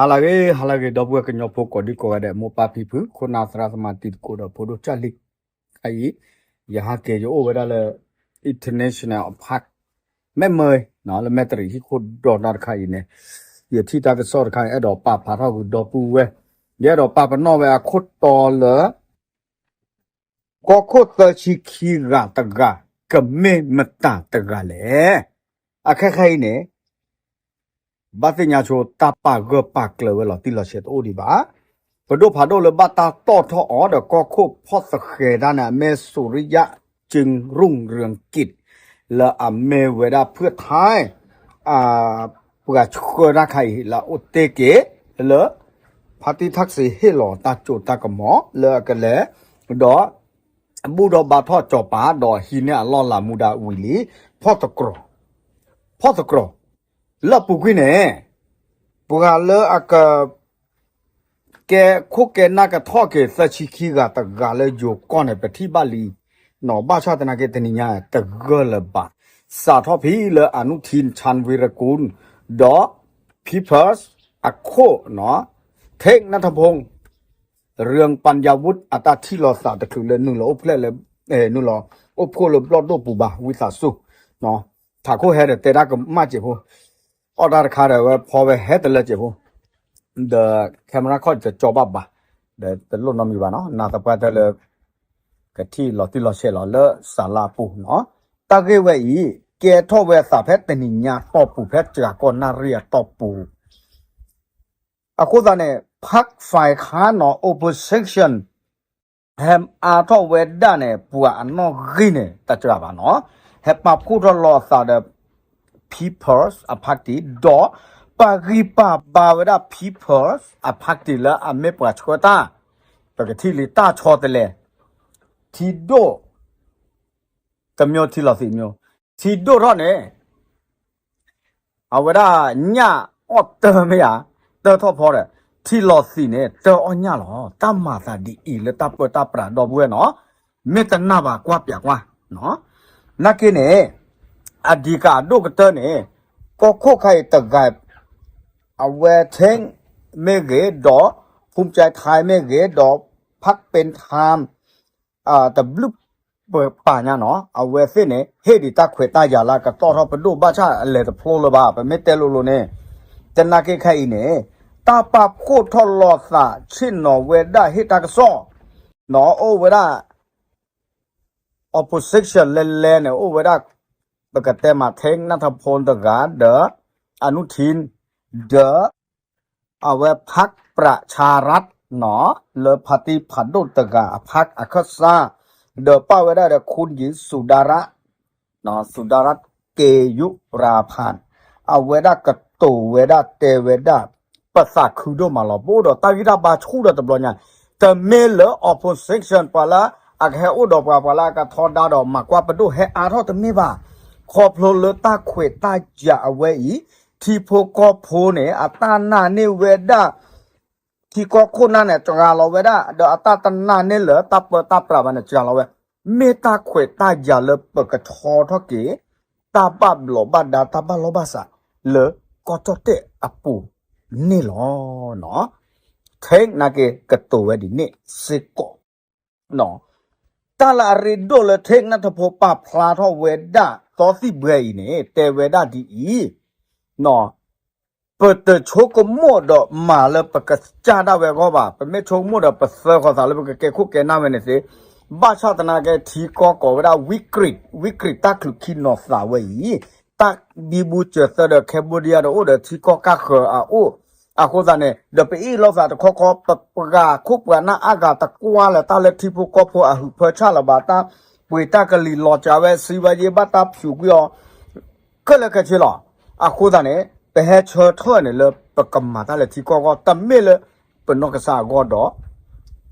ဟါလၢအဂ့ၤ ဟါလၢအဂ့ၤ ဒီပုၢ်ဝဲၢ်ကညီဖိကိးဒံကိးဂၤဒဲး မိၢ်ပၢ်ဖံဖု ခိၣ်နၢ်သရၣ်သမါတံၤသကိးဒီးဖိဒိၣ်ကၢ်လံၢ် ခဲအံၤ ယဟဲက့ၤယအိၣ်ဝဲဒၣ်လၢ International Park မဲၢ်မၢ လၢမဲၢ်တရံးဟံၣ်ခိၣ်ဒီးတၢ်တခါအံၤန့ၣ် ယထံၣ်တၢ်ကစီၣ်တခါအံၤ အဲၣ်ဒိးပာ်ဖျါထီၣ်ဂုာ်ဒီပုၢ်ဝဲၢ် ယအဲၣ်ဒိးပာ်ပနီၣ်ဝဲအခိၣ်တီလၢ ကီၢ်ခိၣ်သၢဆံခံဂၤတဂၤ ကမ့ၢ်မတၤတဂၤလဲၣ်. အခဲခဲအံၤန့ၣ် ဘၣ်သ့ၣ်ညါဆိတၢ်ပာ်ဂၢၢ်ပာ်ကျၢၤဝဲလီၤတံၢ်လီၤဆဲးတအိၣ်ဒံးဘၣ်. ပဒိၣ်ဖးဒိၣ်လၢဘၣ်တၢ်တီၣ်ထီၣ်အီၤဒီးကီၢ်ခိၣ်ဖီၣ်သဃဲၤတၢ်န့ၣ် အမ့ၢ် Surya Ching Rung Ryang Kit လၢအမ့ၢ်ဝဲဒၣ်ဖုၣ်ထါ ပှၤဆှၢတၢ်ခါအံၤ လၢအအိၣ်တ့ၢ်က့ၤလၢ ဖါတံၢ်ထၣ်စ့ဟ့ၣ်လီၤတၢ်စိတၢ်ကမီၤလၢအကလဲၤ ဒီး ဘူၣ်ဒီးဘါထီၣ်စီၤပၤ ဒီးဟံးန့ၢ်အလီၢ်လၤမူဒါဝံၤလံ ဖီၣ်သတြီၤ ဖီၣ်သတြီၤ လၢအပူၤကွံာ်န့ၣ် ပှၤလၢအက ကဲခိၣ်ကဲနၢ်ကထီၣ်က့ၤသၢဆံခံဂၤတဂၤလၢယိၤကီၢ်န့ၣ် ပထံၣ်ဘၣ်လံ နီၢ်ဘၣ်ဆၣ်သနာ်က့တနံၤညါတဂၢၢ်လၢၤဘၣ် စးထီၣ်ဖဲလၢအနုထံၣ် Chang Virakul ဒီး People's အခိၣ် Theng Nattaphon ရၢၚ်ပၣ်ယၣ်ဝုၣ် အတၢ်ထံၣ်လိာ်သးတချုးလၢနုာ်လီၤအိၣ်ဖျဲၣ်လၢ နုာ်လီၤအိၣ်ဖှိၣ်လၢဘျီၣ်ဒိၣ်ပူၤဘၣ် ဝံသးစူၤ ထးခိၣ်ဟဲဒီးတဲတၢ်ကမၣ်စဲးဖိ အီၣ်တၢ်တခါဒီးဝဲဖီဝဲဟဲတလၢစဲးဖိ ဒီး camera ခီၣ်တကၠီဘၣ်ဘၣ် ဒီးတလိၣ်နီတမံၤဘၣ်နီၤ နၤသပှၢ်တၢၢ်လၢ ကထံၣ်လီၤတံၢ်လီၤဆဲးလီၤလၢစးလါအပူၤနီၤ တၢ်ဂ့ၢ်ဝဲအံၤ ကဲထီၣ်ဝဲအသးဖဲတနံၤညါတီၢ်ပူၤ ဖဲစှၤကီၢ်နၣ်ရံၣ်အတီၢ်ပူၤ အဃိသတးန့ၣ် ဖးၣ်ဖဲးခါနီၤ opposition ဟဲအါထီၣ်ဝဲဒၣ်န့ၣ် ပှၤအနီၣ်ဂံၢ်န့ၣ် တစှၤဘၣ်နီၤ ဟဲပာ်ဖှိၣ်ထီၣ်လီၤအသးဒီး People's အ party ဒီး ပာ်ဂံၢ်ပာ်ဘါဝဲဒၣ် People's အ party လၢအမ့ၢ်ပှၤဆှၢတၢ် ပကထံၣ်လံတၢ်ဆီတလဲ ထံဒိၣ် တမျိုး ထံလီၤသံမျိုး ထံဒိၣ်ထီၣ်န့ၣ် အဝဲဒၣ်ညၣ်အီၣ်တၢ်မ့ၢ်ဧါ တၢ်ထီၣ်ဖီဒီး ထံလီၤသံန့ၣ် တၢ်အီၣ်ညၣ်လီၤ တၢ်မၤသးဒ်အံၤလၢတၢ်ပၢတၢ်ပြးဒီပုၢ်ဝဲၢ်နီၤ မ့ၢ်တနာ်ဘၣ်ကွၢ်ပၠးကွၢ် နာ်က့န့ၣ် အဓိကဒိၣ်ကတၢၢ်န့ၣ် ကီၢ်ခိၣ်ခါအံၤတဂၤ အဝဲ Theng မ့ၢ်ဂ့ၤ ဒီး Phumcai Thai မ့ၢ်ဂ့ၤ ဒီး ဖးၣ်ဖဲးခါ တဘျုးပပာ်ညါနီၤ အဝဲသ့ၣ်န့ၣ် ဟ့ၣ်ဒံးတၢ်ခွဲးတၢ်ယာ်လၢအကတီၢ်ထီၣ်ပဒိၣ်ဘၣ်ဆၣ်အလဲၤတဖျိလၢၤဘၣ် ပမ့ၢ်တဲလိၤလိၤန့ၣ် တနာ်က့ခဲအံၤန့ၣ် တၢ်ပာ်ဖှိၣ်ထီၣ်လီၤသးဆ့ၣ်နီၤဝဲဒၣ်ဟ့ၣ်တၢ်ကစီၣ် နီၤအိၣ်ဝဲဒၣ် opposition လဲလဲန့ၣ် အိၣ်ဝဲဒၣ် ပကတဲမး Theng နၢ်ထၣ်ဖိတဂၤ ဒီး အနုထံၣ် ဒီး အဝဲ ဖးၣ်ပြးဆါရၣ် နီၤ လၢဖါတံၢ်ဖးဒိၣ်တဂၤအဖးၣ်အခၢၣ်စး ဒီးပာ်ဝဲဒၣ်ဒီး ခူၣ်ယံၤ စူၤဒါရၣ် စူၤဒါရၣ် က့ယူရၤဖၣ် အဝဲဒၣ်ကတိၤဝဲဒၣ်တဲဝဲဒၣ် ပသးခုဒိၣ်မးလီၤ ပအိၣ်ဒီးတၢ်ဂံၢ်တၢ်ဘါဆူၣ်ဒီးတဘျီညါ တမ့ၢ်လၢ opposition ပှၤလၢအကဟဲအိၣ်ဒီးပှၤ ပှၤလၢအကထီဒါဒီးမၤကွၢ်ပဒိၣ်ဟဲအါထီၣ်တမ့ၢ်ဘၣ် ခီဖျိလၢတၢ်ခွဲးတၢ်ယာ်အဝဲအံၤ ထံဖိကီၢ်ဖိန့ၣ် အတၢ်နာ်န့ၢ်ဝဲဒၣ် ထံကီၢ်ခိၣ်နၢ်န့ၣ် စှၤလီၤဝဲဒၣ် ဒီးအတၢ်တနာ်န့ၢ်လၢတၢ်ပၢတၢ်ပြးဘၣ်န့ၣ် စှၤလီၤဝဲ မ့ၢ်တၢ်ခွဲးတၢ်ယာ်လၢပကဆီထီၣ်က့ၤ တၢ်ဘၣ်ဘျီးဘၣ်ဒါ တၢ်ဘၣ်လီၢ်ဘၣ်စး လၢကီၢ်ကၠီၣ်တဲၣ်အပူၤန့ၣ်လီၤ. ထဲနာ်က့ကတိၤဝဲဒ်န့ၣ်စ့ၢ်ကီး တၢ်လၢအရ့ဒိၣ်လၢ Theng နၢ်ထၣ်ဖိ ပာ်ဖျါထီၣ်ဝဲဒၣ်သီသံၣ်ဘှဲအံၤန့ၣ် တဲဝဲဒၣ်ဒ်အံၤ ပတဆိကမိၣ်ဒီးမၤလၢပကစၢ်ဒၣ်ဝဲအဂီၢ်ဘၣ်. ပမ့ၢ်ဆိကမိၣ်ဒီးပသၢဃီၤသးလၢပကကဲခိၣ်ကဲနၢ်ဝဲန့ၣ်သ့, ဘၣ်ဆၣ်သနာ်က့ထံကီၢ်ကိးဝဲဒၣ် ဝံကရံး, ဝံကရံးတၢ်ချုးခံနီၤသးဝဲအံၤ, တၢ်ဘံဘူစၢၤသၢဒီး Cambodia ဒီးအိၣ်ဒီးထံကီၢ်ကၢ်ဃၢၤအအိၣ်, အဃိသတးန့ၣ် ဒီးပအ့ၣ်လိာ်သးတခီခီ ပပှၤခိၣ်ပှၤနၢ်အါဂၤတကွၢ်လၢတၢ်လၢထံဖိကီၢ်ဖိအဟုးဖၢဆၣ်လၢၤဘၣ်, တၢ်ပှ့ၤတၢ်ကလံၤလီၤစှၤဝဲ စံးဝဲယ့ၢ်ဘၣ်တၢ်ဖျူးကွံာ်အီၤ ခဲလၢာ်ခဲဆ့လီၤ. အဃိသတးန့ၣ် ပဟဲဆၢထၢၣ်န့ၣ်လၢပကမၤတၢ်လၢထံကီၢ်အဂီၢ် တမ့ၢ်လၢပနီၢ်ကစၢ်အဂီၢ်ဒီး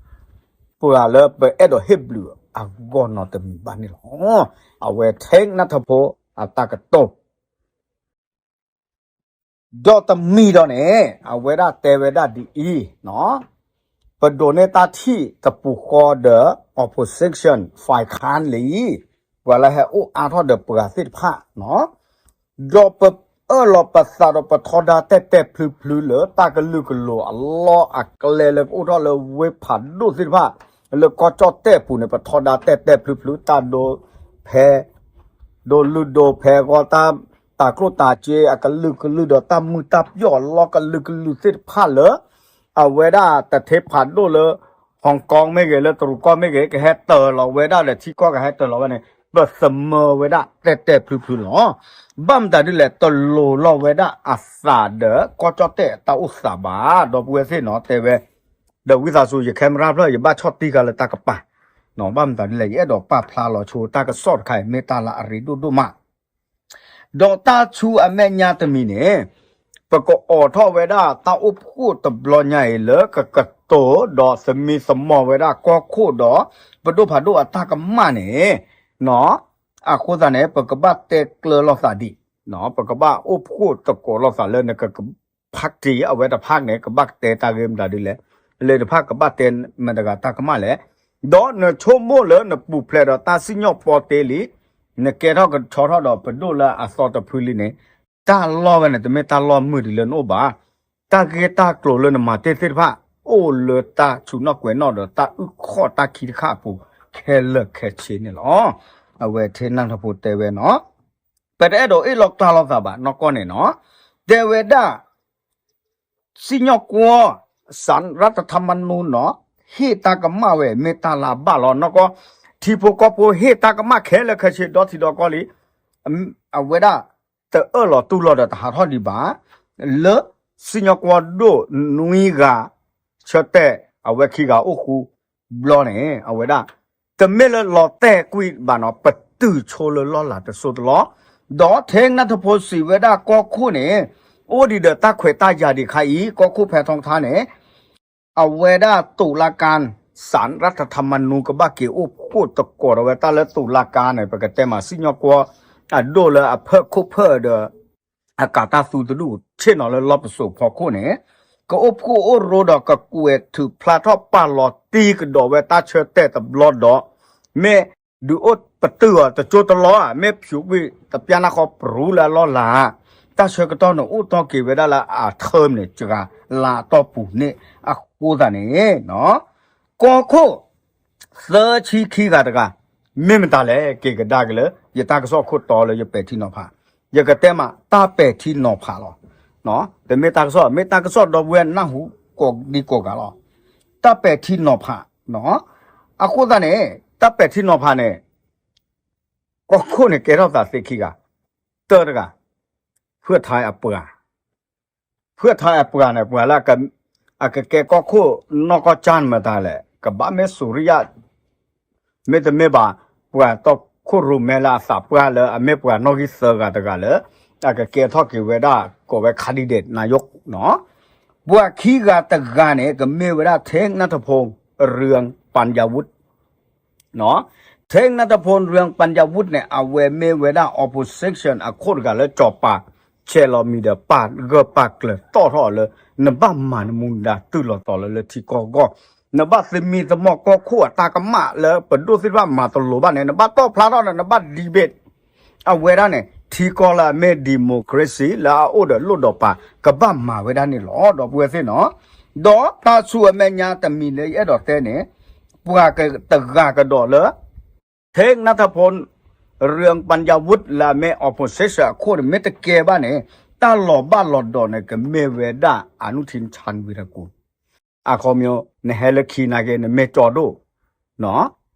ပှၤလၢပအဲၣ်ဒိးဟ့ၣ်ဘျုးအဂီၢ်နီတမံၤဘၣ်န့ၣ်လီၤ. အဝဲ Theng နၢ်ထၣ်ဖိအတၢ်ကတိၤ ဒီးတမံၤဒီးန့ၣ် အဝဲဒၣ်တဲဝဲဒၣ်ဒ်အံၤ, ပဒိးန့ၢ်တၢ်ထံၣ်တပူၤဃီဒီး opposition ဖဲးခၣ်လံ, ပှၤလၢဟဲအိၣ်အါထီၣ်ဒီးပှၤသ့ၣ်တဖၣ်, ဒီးပ အၢၣ်လီၤပသးဒီးပထီဒါတဲာ်တဲာ်ဖျုးဖျုးလၢတၢ်ကလုာ်ကလိၤအလီၢ်အကျဲလၢကအိၣ်ထီၣ်လၢဝ့ၢ်ဖးဒိၣ်သ့ၣ်တဖၣ် လၢကီၢ်ကၠီၣ်တဲၣ်အပူၤန့ၣ် ပထီဒါတဲာ်တဲာ်ဖျုးဖျုး တၢ်ဒိဖဲ ဒိလုၢ်ဒိဖဲဂီၢ် တၢ် တၢ်ကျိၣ်တၢ်စ့အကလုာ်ကလုာ်ဒီးတၢ်မုာ်တၢ်ပျီၣ်အလီၢ်ကလုာ်ကလုာ်သ့ၣ်တဖၣ်လၢ အဝဲဒၣ်တထ့ဖးဒိၣ်လၢ Hong Kong မ့ၢ်ဂ့ၤ လၢတရူးကီၢ်မ့ၢ်ဂ့ၤ ကဟဲတၢၤလီၤဝဲဒၣ်ဒီးထံကီၢ်ကဟဲတၢၤလီၤဝဲန့ၣ် ပသမၢဝဲဒၣ်တဲာ်တဲာ်ဖျုးဖျုးလီၤ. ဘၣ်မတၤဒ်လဲၣ် တလိၤလီၤဝဲဒၣ်အသးဒီးကီၢ်ကၠီၣ်တဲၣ်အတၢ်အိၣ်သးဘၣ် ဒီပုၢ်ဝဲၢ်သ့ၣ်နီၤ တဲဝဲ ဒီးဝံသးစူၤ ယ camera ဖျၢၣ် ယဘၣ်ဆီၣ်တံၢ်ဃာ်လၢတၢ်ကပၤ, ဘၣ်မတၤဒ်လဲၣ် ယအဲၣ်ဒိးပာ်ဖျါလီၤဆိတၢ်ကစီၣ်တခါအံၤ မ့ၢ်တၢ်လၢအရ့ဒိၣ်ဒိၣ်မး ဒီးတၢ်ဆူအမဲာ်ညါတမံၤန့ၣ် ပကအိးထီၣ်ဝဲဒၣ်တၢ်အိၣ်ဖှိၣ်တဘျီညါအံၤလၢကကတိၤဒီးသမံသမိးဝဲဒၣ်ကီၢ်ခိၣ်ဒီး ပဒိၣ်ဖးဒိၣ်အတၢ်ကမၣ်န့ၣ် အဃိသတးန့ၣ် ပကဘၣ်တဲကျၢၤလိာ်သးဒံး, ပကဘၣ်အိၣ်ဖှိၣ်သကိးလိာ်သးလၢနက party အဝဲတဖၣ်န့ၣ် ကဘၣ်တဲတၢ်ဂ့ၢ်မတၤဒ်လဲၣ်, လၢတဖၣ်ကဘၣ်တဲမတၤတဂၤတၢ်ကမၣ်လဲၣ်, ဒီးနဆိကမိၣ်လၢနပူၤဖျဲးဒီးတၢ်စံၣ်ညီၣ်ပီတ့လံ, နကဲထီၣ်ကဆီထီၣ်ဒီးပဒိၣ်လၢအသီတဖုလံန့ၣ်, တၢ်လီၢ်ဝဲန့ၣ် တမ့ၢ်တၢ်လီၢ်မုာ်ဒံးလၢနအိၣ်ဘၣ်. တၢ်ဂ့ၢ်တၢ်ကျိၤလၢနမၤတ့ၢ်သ့ၣ်တဖၣ် အိၣ်လၢတၢ်ဆူၣ်နီၣ်ကွဲးနီၣ်ဒီးတၢ်အုၣ်ခီၣ်တၢ်ခံတခါအပူၤ ခဲလၢာ်ခဲဆ့န့ၣ်လီၤ. အဝဲထဲနၢ်ထီၣ်ဖိတဲဝဲနီၤ ပတအဲၣ်ဒိးအ့ၣ်လိာ်ကျါလိာ်သးဘၣ်နီၢ်ကီၢ်န့ၣ်နီၤ, တဲဝဲဒၣ် စံၣ်ညီၣ်ကွီၢ် စၣ်ရၣ်တထၢမနူနီၤ, ဟ့ၣ်တၢ်ကမၣ်ဝဲမ့ၢ်တၢ်လၢအဘၣ်လီၤနီၢ်ကီၢ်, ထံဖိကီၢ်ဖိဟ့ၣ်တၢ်ကမၣ်ခဲလၢာ်ခဲဆ့ဒီထံဒီကီၢ်လံ, အဝဲဒၣ် တအၢၣ်လီၤတူၢ်လိာ်ဒီးတဟးထီၣ်ဒံးဘၣ်, လၢစံၣ်ညီၣ်ကွီၢ်ဒိၣ်နွံဂၤ ဆၢတဲာ်အဝဲခံဂၤအိၣ်ဃူဘျီန့ၣ် အဝဲဒၣ် တမ့ၢ်လၢလီၤတဲာ်ကွံာ်ဘၣ်နီၤ ပတုာ်ဆိလၢလီၢ်လၤတစိၢ်တလီၢ်, ဒီးထဲနၢ်ထီၣ်ဖိစံးဝဲဒၣ်ကီၢ်ခိၣ်န့ၣ် အိၣ်ဒံးဒီးတၢ်ခွဲးတၢ်ယာ်ဒံးခါအံၤ ကီၢ်ခိၣ်ဖဲထီထါန့ၣ် အဝဲဒၣ်တူးလၢကၣ် စၣ်ရၣ်တထၢမနူ ကဘၣ်က့ၤအိၣ်ဖှိၣ်သကိးဒီးဝဲတၢ်လၢတူးလၢကၣ်န့ၣ် ပကတဲမးစံၣ်ညီၣ်ကွီၢ် အဒိၣ်လၢအဖၢၣ်ခိၣ်ဖၢၣ်ဒီး အကးတၢ်သူတဒူၣ်ဆ့ၣ်နီၤလၢလီၢ်ပစိာ်ဖီခိၣ်န့ၣ် ကအိၣ်ဖှိၣ်အိၣ်ရိဒီးကကွဲးထုးဖျါထီၣ်ပာ်လီၤတံၢ်ကဒီးဝဲတၢ်ဆၢတဲာ်တဘျီဒီး မ့ၢ်ဒုးအိၣ်ပတုာ်အီၤတကၠိတလီၢ်ဧါ မ့ၢ်ဖၠူးကွံာ်တပျၢ်နၢ်ဃီပရူလၢအလီၢ်လၤ တၢ်ဆၢကတီၢ်န့ၣ်အိၣ်တီၢ်က့ၤဝဲဒၣ်လၢအထၢမ်န့ၣ် စှၤလါအတီၢ်ပူၤန့ၣ် အဃိသတးန့ၣ် ကီၢ်ခိၣ် သၢဆံခံဂၤတဂၤ မ့ၢ်မတၤလဲၣ် က့ၤကဒါက့ၤလၢ ယတၢ်ကစီၣ်ခိၣ်တီလၢယပဲာ်ထံနီၤဖး, ယကတဲမးတၢ်ပဲာ်ထံနီၤဖးလီၤ. တမ့ၢ်တၢ်ကစီၣ် မ့ၢ်တၢ်ကစီၣ်ဒီပုၢ်ဝဲၢ်နၢ်ဟူကိးဒံကိးဂၤလီၤ. တၢ်ပဲာ်ထံနီၤဖး, အဃိသတးန့ၣ် တၢ်ပဲာ်ထံနီၤဖးန့ၣ် ကီၢ်ခိၣ်န့ၣ်ကဲထီၣ်သးသ့ခံဂၤ, တၢတဂၤ ဖုၣ်ထါအပှၤ ဖုၣ်ထါအပှၤန့ၣ် ပှၤလၢ အကကဲကီၢ်ခိၣ်နီၢ်ကီၢ်ကၠၢ်မတၤလဲၣ် ကဘၣ်မ့ၢ်စူၤရံယၣ် မ့တမ့ၢ်ဘၣ် ပှၤတီခိၣ်ရိၣ်မဲလၢအသးပှၢ်လၢအမ့ၢ်ပှၤနီၣ်ဂံၢ်သၢဂၤတဂၤလၢ အကကဲထီၣ်က့ၤဝဲဒၣ်ကိးဝဲ candidate နၤယိးနီၤ, ပှၤခံဂၤတဂၤန့ၣ် ကမ့ၢ်ဝဲဒၣ် ထဲနၢ်ထီၣ်ဖိ ရံပၣ်ယၣ်ဝုၣ် ထဲနၢ်ထီၣ်ဖိ ရံပၣ်ယၣ်ဝုၣ်န့ၣ် အဝဲမ့ၢ်ဝဲဒၣ် opposition အခိၣ်တဂၤလၢကၠီၤပၤ ဆဲးလီၤမံၤဒီးပာ်ဂၢၢ်ပာ်ကျၢၤတီၣ်ထီၣ်အီၤလၢ နဘၣ်မၤနမူဒါတုၤလီၤတီၤလၢလၢထံကီၢ်အဂီၢ်, နဘၣ်သမံသမိးကီၢ်ခိၣ်အတၢ်ကမၣ်လၢပဒိၣ်သ့ၣ်တဖၣ်မၤတလိၤဘၣ်န့ၣ် နဘၣ်တီၣ်ဖျါထီၣ်ဒီး နဘၣ် debate အဝဲဒၣ်န့ၣ် ထံကီၢ်လၢအမ့ၢ် democracy လၢအအိၣ်ဒီးလိၣ်ဒီးပၤ ကဘၣ်မၤဝဲဒၣ်န့ၣ်လီၤ ဒီပုၢ်ဝဲၢ်သ့ၣ်နီၤ, ဒီးတၢ်ဆူအမဲာ်ညါတမံၤလၢယအဲၣ်ဒိးတဲန့ၣ် ပှၤတဂၤကဒီးလၢ ထဲနၢ်ထီၣ်ဖိ ရံပၣ်ယၣ်ဝုၣ်လၢအမ့ၢ် opposition အခိၣ်န့ၣ်မ့ၢ်တကဲဘၣ်န့ၣ် တၢ်လီၤဘၣ်လီၤဒီးန့ၣ် ကမ့ၢ်ဝဲဒၣ် အနုထံၣ် ခၠၣ်ဝံၤတကူၣ် အခီပညီ နဟဲလၢခံနာ်က့ နမ့ၢ်ကၠီဒိၣ်,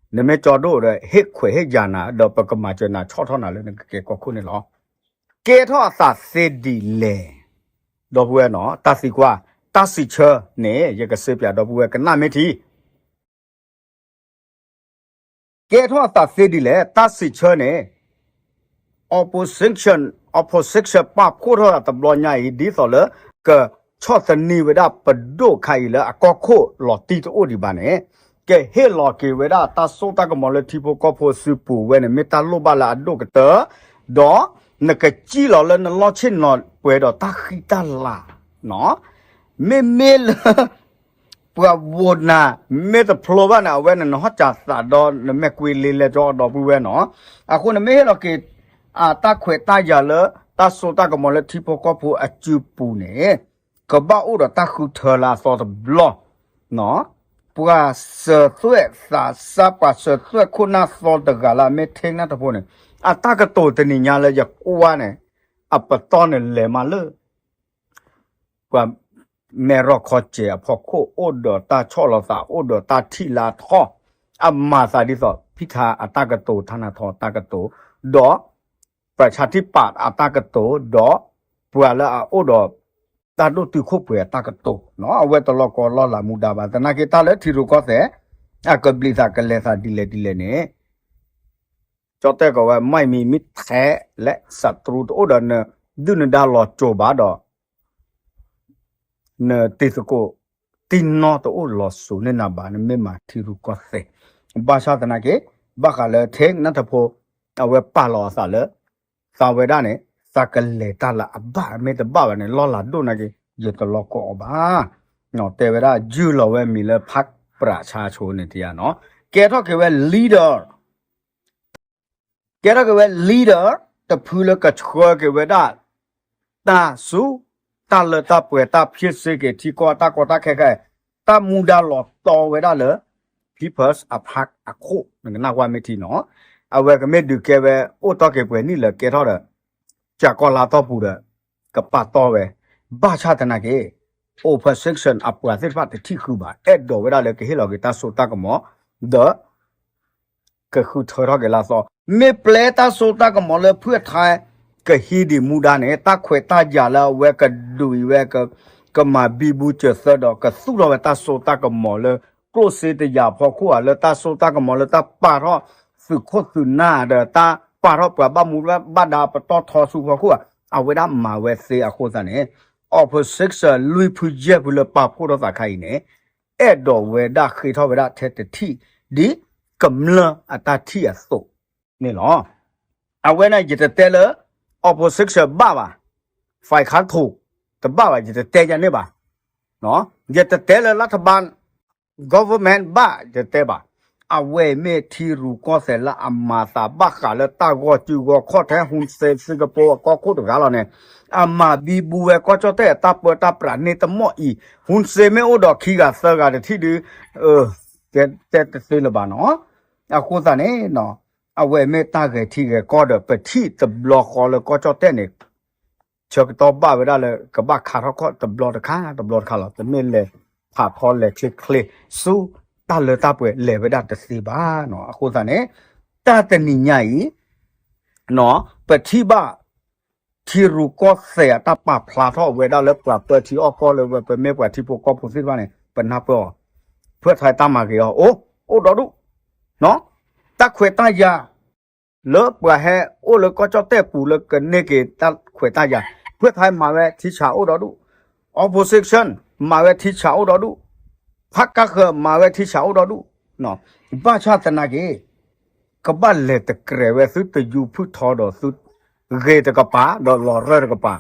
နမ့ၢ်ကၠီဒိၣ်ဒီး ဟ့ၣ်ခွဲးဟ့ၣ်ယာ်နၤ ဒီးပကမၤစၢၤနၤဆီၣ်ထီၣ်နၤလၢနကကဲကီၢ်ခိၣ်န့ၣ်လီၤ. ကဲထီၣ်အသးသ့ဒ်လဲၣ်, ဒီပုၢ်ဝဲၢ်နီၤ တၢ်သံကွၢ်, တၢ်စံးဆၢန့ၣ် ယကစံးပၠးဒီပုၢ်ဝဲၢ်ကနၣ်မ့ၢ်ထံ ကဲထီၣ်အသးသ့ဒ်လဲၣ် တၢ်စံးဆၢန့ၣ် opposition, opposition ပာ်ဖှိၣ်ထီၣ်တဘျီညါအံၤ ဒ်သိးလၢ ကဆီၣ်သနံးဝဲဒၣ်ပဒိၣ်ခါအံၤလၢအကီၢ်ခိၣ်လီၤတံၢ်တအိၣ်ဒံးဘၣ်န့ၣ် ကဟ့ၣ်လီၤက့ၤဝဲဒၣ်တၢ်စိတၢ်ကမီၤလၢထံဖိကီၢ်ဖိစုပူၤဝဲန့ၣ် မ့ၢ်တၢ်လိၣ်ဘၣ်လၢအဒိၣ်ကတၢၢ်, ဒီးနကစံၣ်လီၤလၢနလီၢ်ဆ့ၣ်နီၤပှဲၤဒီးတၢ်ဃံတၢ်လၤ မ့မ့ၢ်လၢ ပှၤဝိုနၤ မ့ၢ်တဖျိဘၣ်န့ၣ် အဝဲန့ၣ် နဟီၣ်စၢ်သးဒီးနမဲာ်ကွံလ့လဲၢ်ကၠီဒီပုၢ်ဝဲၢ်နီၤ, အဃိန့ၣ်မ့ၢ်ဟ့ၣ်လီၤက့ၤ တၢ်ခွဲးတၢ်ယာ်လၢ တၢ်စိတၢ်ကမီၤလၢထံဖိကီၢ်ဖိအစုပူၤန့ၣ် ကဘၣ်အိၣ်ဒီးတၢ်ဃုထၢလၢအသီတဘျီ, ပှၤစၢၤသွဲၣ်သးစၢ် ပှၤစၢၤသွဲၣ်ခိၣ်နၢ်သီတဂၤလၢအမ့ၢ် Thein Natapo န့ၣ် အတၢ်ကတိၤတနံၤညါလၢယကွၢ်န့ၣ် အပတီၢ်န့ၣ်လဲၤမးလၢ ပှၤမဲၢ်ရီၢ်ခီစဲၤအဖီခိၣ် အိၣ်ဒီးတၢ်ဆီၣ်လီၤသး အိၣ်ဒီးတၢ်ထံၣ်လၢအထီၣ်, အမၤသးဒ်သိး ဖံထါအတၢ်ကတိၤ ထါနါထီအတၢ်ကတိၤ, ဒီး ပၣ်ဆါထံပၣ်အတၢ်ကတိၤ, ဒီးပှၤလၢအအိၣ်ဒီးတၢ်ဒိၣ်တုာ်ခိၣ်ပှဲၤအတၢ်ကတိၤ, အဝဲတလီၤကီလီၤလးမူဒါဘၣ်. သနာ်က့တၢ်လၢထံရူၢ်ကီၢ်သဲး အကဘျံးသးကလဲၤသးဒ်လဲၣ်ဒ်လဲၣ်န့ၣ် ကၠီတဲၣ်ကိးဝဲ ไม่มีมิตรแท้ และศัตรู တအိၣ်ဒီးနဒုၣ်နဒါလီၤစိၤဘၣ်ဒီး နတံၤသကိးတံၢ်နီၢ်တအိၣ်လီၤစိၤန့ၢ်နၤဘၣ် နမ့ၢ်မၤထံရူၢ်ကီၢ်သဲး. ဘၣ်ဆၣ်သနာ်က့ ဘၣ်ဃးလၢ Thein Natapo အဝဲပာ်လီၤအသးလၢ သးဝဲဒၣ်န့ၣ် သးကလဲၤတၢ်လၢအဘၣ် မ့ၢ်တဘၣ်ဘၣ်န့ၣ် လီၢ်လၤဒိၣ်နာ်က့ ယတလီၤကီအီၤဘၣ်. တဲဝဲဒၣ် ယုၢ်လီၤဝဲမံၤလၢ ဖးပြးဆါဆိန့ၣ်တယါနီၤ ကဲထီၣ်က့ၤဝဲ leader ကဲထီၣ်က့ၤဝဲ leader တဖုလၢကဆှၢက့ၤဝဲဒၣ် တၢ်စူၢ် တၢ်လၢတၢ်ပှဲၤ တၢ်ဖျ့စ့က့ၤထံကီၢ်တၢ်ကီတၢ်ခဲခဲ တၢ်မူဒါလီၤတီဝဲဒၣ်လၢ People's Park အခိၣ် နကနၣ်ကွၢ်မ့ၢ်ထံနီၤ အဝဲကမ့ၢ်ဒုးကဲဝဲအိၣ်တီၢ်က့ၤပှဲၤနံၣ်လၢကဲထီၣ်ဒီး ကၠၤကီၢ်လါတီၢ်ပူၤဒီး ကပာ်တီဝဲ ဘၣ်ဆၣ်သနာ်က့ opposition အပှၤသ့ၣ်တဖၣ်တထံၣ်ဃုာ်ဘၣ် အဲၣ်ဒိးဝဲဒၣ်လၢကဟ့ၣ်လီၤက့ၤတၢ်စိတၢ်ကမီၤ ဒီး ကဃုထၢထီၣ်က့ၤလၢအသီ, မ့ၢ်ပျဲတၢ်စိတၢ်ကမီၤလၢဖုၣ်ထါ ကဟံးဒံးမူဒါန့ၣ် တၢ်ခွဲးတၢ်ယာ်လၢအဝဲကဒုးအံၤဝဲ ကမၤဘံဘူစၢၤသၢဒီး ကသူၣ်ထီၣ်ဝဲတၢ်စိတၢ်ကမီၤလၢ ကျိၣ်စ့တယာ်ဖီခိၣ်ဧါ လၢတၢ်စိတၢ်ကမီၤလၢတၢ်ပာ်ထီၣ်သုးခိၣ်သုးနၢ်ဒီး တၢ်ပာ်ထီၣ်ပှၤဘၣ်မူဘၣ်ဒါပတီၢ်ထီဆူဖီခိၣ်ဧါ အဝဲဒၣ်မၤဝဲသ့အဃိသတးန့ၣ် opposition လွံၢ်ဖုယဲၢ်ဖုလၢပာ်ဖှိၣ်ထီၣ်သးခါအံၤန့ၣ် အဲၣ်ဒိးဝဲဒၣ်ဃ့ထီၣ်ဝဲဒၣ်ထဲတထံၣ် ဒ်ကမျၢၢ်အတၢ်ထံၣ်အသိးန့ၣ်လီၤ. အဝဲန့ၣ်ယတတဲလၢ opposition ဘၣ်ဘၣ်, ဖဲခါထိၣ် တဘၣ်ဘၣ် ယတတဲယၤန့ၣ်ဘၣ်, ယတတဲလၢလၢထဘၣ် government ဘၣ် ယတတဲဘၣ်. အဝဲမ့ၢ်ထံရူၢ်ကီၢ်သဲးလၢအမၤသးဘၣ်ဃးလၢတၢ်ဂီၤစုဂီၤခီၣ်ထဲ Hun Sen Singapore အကီၢ်ခိၣ်တဂၤလီၤန့ၣ် အမၤဘံဘူဝဲကီၢ်ကၠီၣ်တဲၣ်အတၢ်ပၢတၢ်ပြးန့ၢ်တမီၢ်အံၤ Hun Sen မ့ၢ်အိၣ်ဒီးခံဂၤသၢဂၤတထံၣ်ဒုး တဲတသ့လၢၤဘၣ်နီၤ. အဃိသတးန့ၣ် အဝဲမ့ၢ်တၢ်ဂဲၤထံဂဲၤကီၢ်ဒီး ပထံၣ်တဘျီဃီလၢကီၢ်ကၠီၣ်တဲၣ်န့ၣ် ဆၢကတီၢ်ဘၣ်ဝဲဒၣ်လၢကဘၣ်ခးထီၣ်ခီၣ်တဘျီတခါ တဘျီတခါလီၤ. တမ့ၢ်လဲၤဖးထီလဲၤချ့ချ့ဆူတၢ်လၢတၢ်ပှဲၤလဲၤဝဲဒၣ်တသ့ဘၣ်နီၤ. အဃိသတးန့ၣ် တၢ်တနံၤညါအံၤ ပထံၣ်ဘၣ် ထံရူၢ်ကီၢ်သဲးအတၢ်ပာ်ဖျါထီၣ်ဝဲဒၣ်လၢပှၤပၢထံအီၣ်ကီၢ်လၢဝဲ ပမ့ၢ်ပှၤထံဖိကီၢ်ဖိသ့ၣ်တဖၣ်န့ၣ် ပနၢ်ပၢၢ်အီၤ, ဖုၣ်ထါတၢ်မၤဂ့ၤအီၤ အိၣ် အိၣ်ဒီဒူၣ်, တၢ်ခွဲးတၢ်ယာ် လၢပှၤဟဲအိၣ်လၢကီၢ်ကၠီၣ်တဲၣ်ပူၤလၢကန့ၢ်က့ၤတၢ်ခွဲးတၢ်ယာ်, ဖုၣ်ထါမၤဝဲထံဆးအိၣ်ဒီဒူၣ်, opposition မၤဝဲထံဆးအိၣ်ဒီဒူၣ်, ဖးကါဃၢၤမၤဝဲထံဆးအိၣ်ဒီဒူၣ်, ဘၣ်ဆၣ်သနာ်က့ ကဘၣ်လဲၤတကြဲးဝဲသုတယူၤဖုၣ်ထီဒီးသု ဂ့ၤတကပၤ ဒီးလီၤရၢၢ်တကပၤ,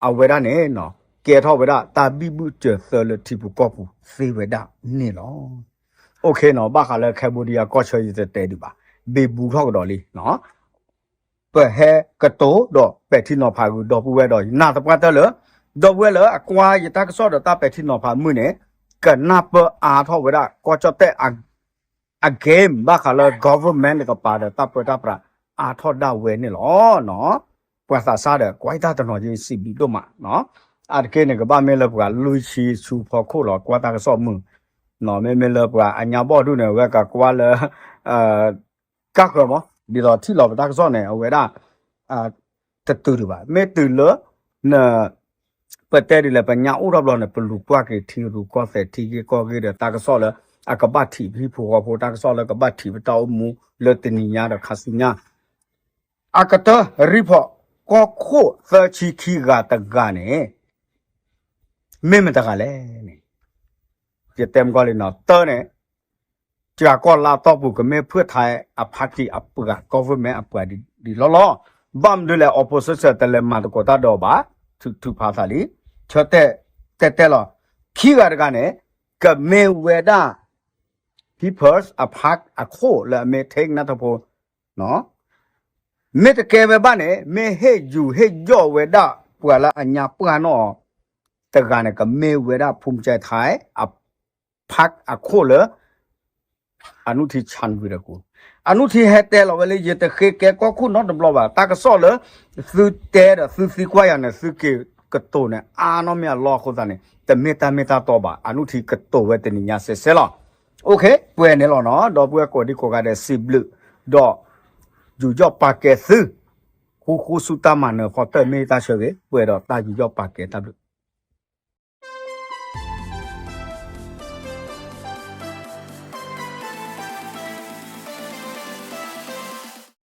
အဝဲဒၣ်န့ၣ် ကဲထီၣ်ဝဲဒၣ်တၢ်ဘံၣ်ဘုၣ်စၢၤသၢလၢထံပူၤကီၢ်ပူၤသ့ဝဲဒၣ်န့ၣ်လီၤ. အိၣ်ခ့နီၤ ဘၣ်ဃးလၢ Cambodia ကီၢ်ဆၢယတတဲဒံးဘၣ်, ဘံဘူထီၣ်ကဒီးလံ ပဟဲကတိၤဒီးပဲာ်ထံနီၤဖးဂုာ်ဒီပုၢ်ဝဲၢ်ဒီး နာ်သပှၢ်တၢၢ်လၢ ဒီပုၢ်ဝဲၢ်လၢအကွၢ်ယတၢ်ကစီၣ်ဒီးတၢ်ပဲာ်ထံနီၤဖးမုာ်န့ၣ် ကနၢ်ပၢၢ်အါထီၣ်ဝဲဒၣ် ကီၢ်ကၠီၣ်တဲၣ်အ အ game ဘၣ်ဃးလၢ government တကပၤဒီးတၢ်ပၢတၢ်ပြးအါထီၣ်ဒၣ်ဝဲန့ၣ်လီၤ. ပှၤသးစၢ်ဒီး ကွၢ်တၢ်တနီၤယစံးဘျုးဒိၣ်မး, အါတက့ၢ်န့ၣ် ကဘၣ်မ့ၢ်လၢပှၤလွံၢ်ဆံဆူဖီခိၣ်လီၤ ကွၢ်တၢ်ကစီၣ်မုာ်, မ့မ့ၢ်လၢပှၤအညါဘီၣ်ဒူၣ်န့ၣ် အဝဲကကွၢ်လၢ ကါဃၢၤမး ဒ်သိးထံၣ်လီၤပတၢ်ကစီၣ်န့ၣ် အဝဲဒၣ် တတုၤဒံးဘၣ် မ့ၢ်တုၤလၢ န ပတဲဒ်လဲၣ် ပညါအိၣ်ထီၣ်ဘျီန့ၣ် ပလူၤကွၢ်က့ၤထံရူၢ်ကီၢ်သဲးထံဂ့ၢ်ကီၢ်ဂ့ၢ်ဒီးတၢ်ကစီၣ်လၢ အကဘၣ်ထံးဟံၣ်ဖိဃီဖိ တၢ်ကစီၣ်လၢကဘၣ်ထံးပတၢ်အိၣ်မူလၢတနံၤညါဒီးခါဆူညါ အကတၢၢ် report ကီၢ်ခိၣ်သၢဆံခံဂၤတဂၤန့ၣ် မ့ၢ်မတဂၤလဲၣ်န့ၣ် ယတဲမကီၢ်လံနီၤ တၢ်န့ၣ် ကၠၤကီၢ်လါတီၢ်ပူၤကမ့ၢ်ဖုၣ်ထါအ party အပှၤ government အပှၤဒ်လီၤလီၤ ဘၣ်မနုၤလဲၣ် opposition တလဲၤမၤသကိးတၢ်ဒီးဘၣ် ထုးဖးသးလံ ဆၢတဲာ်တဲာ်တဲာ်လီၤ ခံဂၤတဂၤန့ၣ် ကမ့ၢ်ဝဲဒၣ် People's Park အခိၣ်လၢအမ့ၢ် Thein Natapo နီၤ မ့ၢ်တကဲဝဲဘၣ်န့ၣ် မ့ၢ်ဟ့ၣ်ယူၤဟ့ၣ်ယီၢ်ဝဲဒၣ်ပှၤလၢအညါပှၢ်နီၣ်အီၤ တဂၤန့ၣ် ကမ့ၢ်ဝဲဒၣ် ภูมิใจไทย အဖၢအခိၣ်လၢ အနုထံ ချန်ဝီရကူၢ်, အနုထံဟဲတဲလီၤဝဲလၢ ယတဃ့ကဲကီၢ်ခိၣ်နီတဘျီဘၣ်. တၢ်ကစီၣ်လၢ သုတဲဒီးသုသံကွၢ်ယၤန့ၣ် သုက့ၤကတိၤန့ၣ် အါနီၢ်မ့ၢ်အလီၢ်အဃိသတးန့ၣ် တမ့ၢ်တၢ်မ့ၢ်တၢ်တီဘၣ်. အနုထံကတိၤဝဲတနံၤညါစဲးစဲးလီၤ. အိၣ်ခ့ ပှဲၤန့ၣ်လီၤနီၤ. ဒီပုၢ်ဝဲၢ်ကိးဒံကိးဂၤဒဲး စံးဘျုး ဒီး ယူးယီၣ်ပာ်ကဲသု ဃူဃူဆူတၢ်မၤနၢၤဖီတၢၢ် မ့ၢ်တၢ်ဆၢဂ့ၤ ပှဲၤဒီးတၢ်ယူးယီၣ်ပာ်ကဲတၢ်ဘျုး.